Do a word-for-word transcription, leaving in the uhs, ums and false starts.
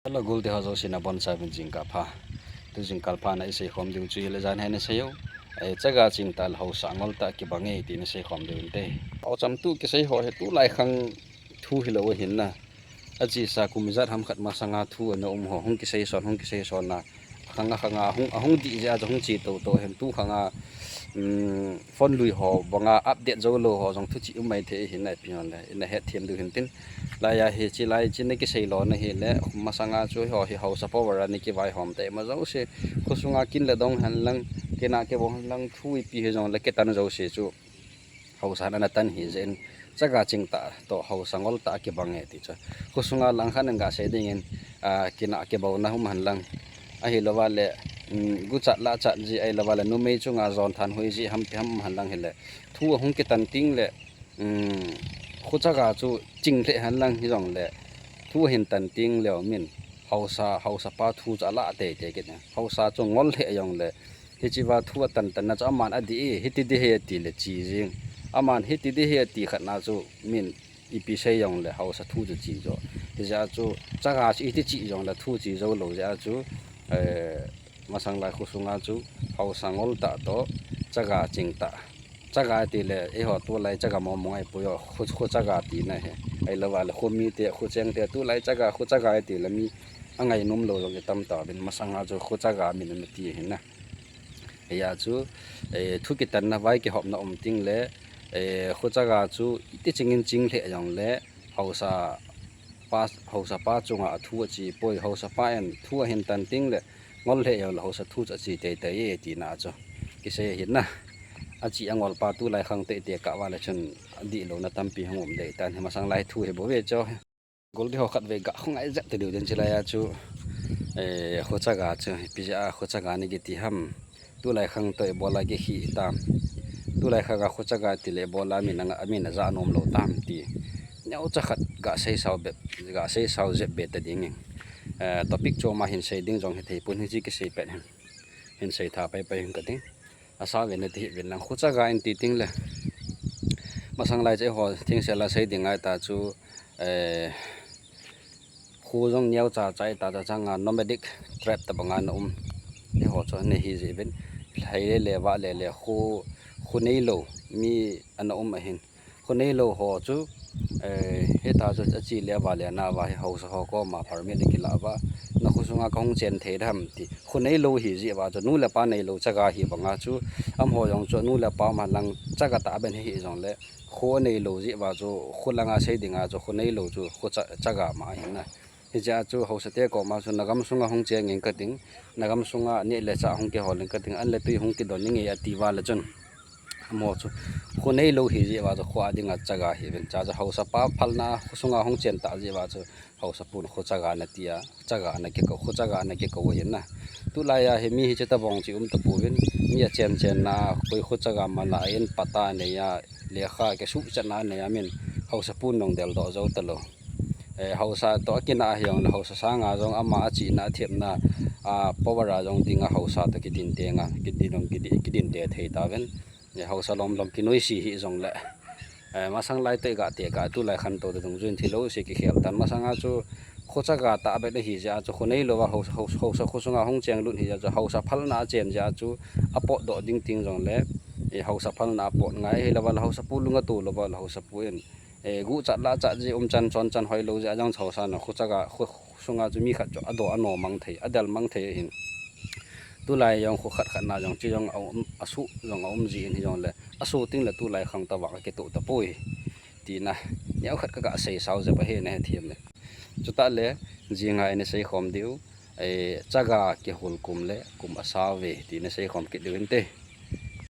Hello, gol te ho jouse nabonchauvin jingkah pha. Tu jingkah pha na isei khom diu chu hile jan hi nasei u. Eh, chaga chingtah le haosa ngol tah kibang e ti nasei khom diu inte. Aucham tu kisei ho hi tulai khang thu hilou ahin na. Achesa kum ijat ham khat masanga thu ana um ho hung kisei son, hung kisei son na. Khang a khang a hung, ahung dih jeh a chu hung che tou tou hin tu khang a, um, phone lui ho banga update jou lou ho jong thu che um mai thei ahin na ipi hon le. Ina het them diu hin tin. Laiya hiche lai chu na kisei lona hile, masanga chu ho hi haosa power a na kivaihom te ma jouse, khosunga kin le dong hen lang, kina kibou hen lang, thu ipi hijongle kitan jouse chu haosa na natan hi jeh in, chaga chingtah toh haosa ngol tah kibang e ti chu. Khosunga lang khat in gasei dingin, a, kina kibouna um hen lang, ahilouva le, um, guchat lachat ji ahilouva le numei chunga jon thanhoi ji ham ti ham um hen lang hile, thu ahung kitan teng le, um, khochaga chu ching lheh hen lang hijongle, thu ahin tan teng leu min, haosa, haosa pa thu chu alah teitei kit e. Haosa chu ngol lheh jongle, hichea thu atan tan na chu aman adih e, hiti dih e ati le che jing. Aman hiti dih e ati khat na chu min ipi sei jongle haosa thu chu che jo. Hijeh a chu chaga chu iti che jongle thu che jou lou jeh a chu, eh, masang lai khosunga chu haosa ngol tah toh chaga chingtah. Chaga iti le, eiho tulai chaga mong mong ahipoi o, kho, khochaga tina hi. Ahilouva le, khomi te, khocheng te, tulai chaga, khochaga iti le mi angainom lou jong itam tauvin, masanga chu khochaga min ana ti ahin na. Hijeh a chu, eh, thu kitan na vai kihopna um teng le, eh, khochaga chu iti chingin ching lheh jongle, haosa pa, haosa pa chunga athu ache poi, haosa pa in thu ahin tan teng le, ngol lheh jongle haosa thu chu ache teitei e tina chu kisei ahin na. Ache angol pa tulai khang teitei kah uva le chun adih louna tampi hung um dei tan hi masang lai thu hi bou ve chu. Gol te ho khatvei ga khongai jep ta diu din chulai a chu, eh, khochaga chu, ipi jeh a khochaga na kiti ham. Tulai khang toh ibola kikhi tam. Tulai khang a khochaga ti le ibola amin a, amin aja nom lou tam ti. Neocha khat gasei sao be, gasei sao jep be ta ding in. Eh, topic chom a hin sei ding jong hithei pon hiche kisei pet hin. Hin sei tha pai pai hin kati. Asa ve nati hih uvin lang khochaga in ti teng le. Masang lai chu eiho thengsel a sei ding ahita chu, eh, kho jong neocha cha ahita chu changa nomadic tribe tabanga ana um. Eiho chu ana hi jeh uvin. Lhai le le, vah le le, kho, kho neilou mi ana um ahin. Kho neilou ho chu, eh, hita chu ache le avah le ana vah hi haosa ho koma permit akilah uva. Na khosunga kahung chen thei dem ti. Kho neilou hi jeh uva chu nu le pa neilou chaga hi banga chu. Amaho jong chu nu le pa um hen lang chaga tah ben hi jongle. Kho neilou jeh uva chu, kho langa sei dinga chu, kho neilou chu, kho cha, chaga ma ahin na. Hijeh a chu, haosa te koma chu, nagam sunga hung cheng ing kating, nagam sunga neh le chah hung kihol ing kating, an le tui hung kidon ing e ati uva le chun. Amaho chu, kho neilou hi jeh uva chu, kho a dinga chaga hi uvin. Cha chu, haosa pa phalna, kho sunga hung chen tah jeh uva chu, haosa pun kho chaga ana ti a. Chaga ana kikou, kho chaga ana kikou ahin na. Tulai a hi mi hiche tabang chu um tapouvin, mi achen chen na, koi kho chaga ma la in patta nei a, lekha kisuhchatna nei a min, haosa pun nung del doh jou talou. Eh, haosa toh akinah a hijongle haosa sanga jong ama achihna, athepna, a power a jong dinga haosa toh kidin teng a, kidin jong kidi, kidin te thei tauvin. Eh, haosa lom lom kinoise hi jongle. Eh, masang lai toh iga te ka, tulai khantou te dungjuiyin thilou se kikhel tan. Masanga chu kho chaga tah beh ahi jeh a chu kho neilou a haosa, haosa, haosa kho sunga hung cheng lut hi jeh a chu haosa phalna achen jeh a chu apot doh ding ting jongle, eh, haosa phalna apot ngai hilou a le haosa pu lunga tolou a le haosa pu in, eh, guchat lachat ji um chan chon chan hoilou jeh a jong haosa na kho chaga kho sunga chu mi khat chu adoh anom mang thei, adel mang thei ahin. Tulai jong kho khat khat na jong chu jong a um, asu jong a um ji in hijongle, asu teng le tulai khang tobang akitoh tapoi. Tina, neo khat kaga sei sao jep ahi na hethem le. Chutah le, jinga ina sei khom diu, eh, chaga kihol kum le, kum asao ve, tina sei khom kit diu inte.